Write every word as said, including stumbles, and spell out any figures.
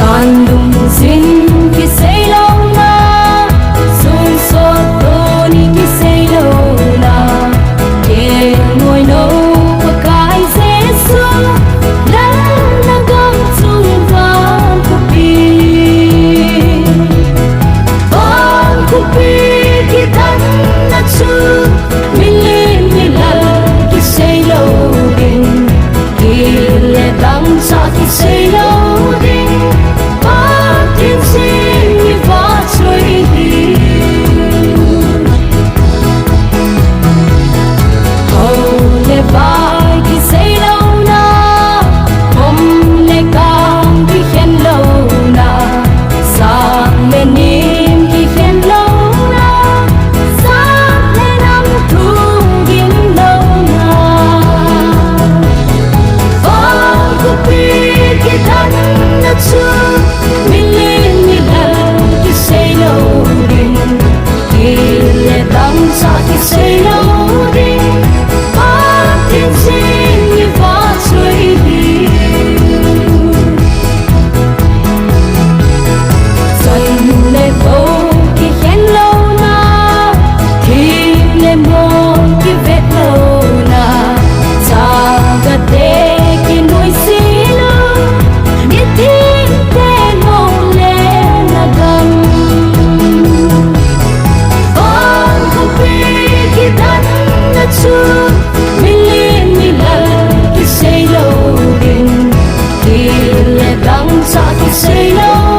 Jan lungzin kisei louna, sun sot tuni kisei louna, kei ngoi nou Pakai Jesu, lal na gam chung vangkhupi. Vangkhupi kidanna chu, milen milal kisei lou ding, kile dangchah kisei lou ding, Pathen jing i vahchoi hi. Hou le vai kisei louna, khom le kang kikhen louna, sang le nim kikhen louna, sang le nam thu ging louna. Vangkhupi kidanna chu, milen milal kisei lou ding, kile dangchah kisei lou ding, Pathen jing i vahchoi hi. Chan le vo kikhen louna, thim le mol kivet louna, chagate kinuisat lou, mitin te mol le na gam. Vangkhupi kidanna chu, milen milal kisei lou ding, kile dangchah kisei lou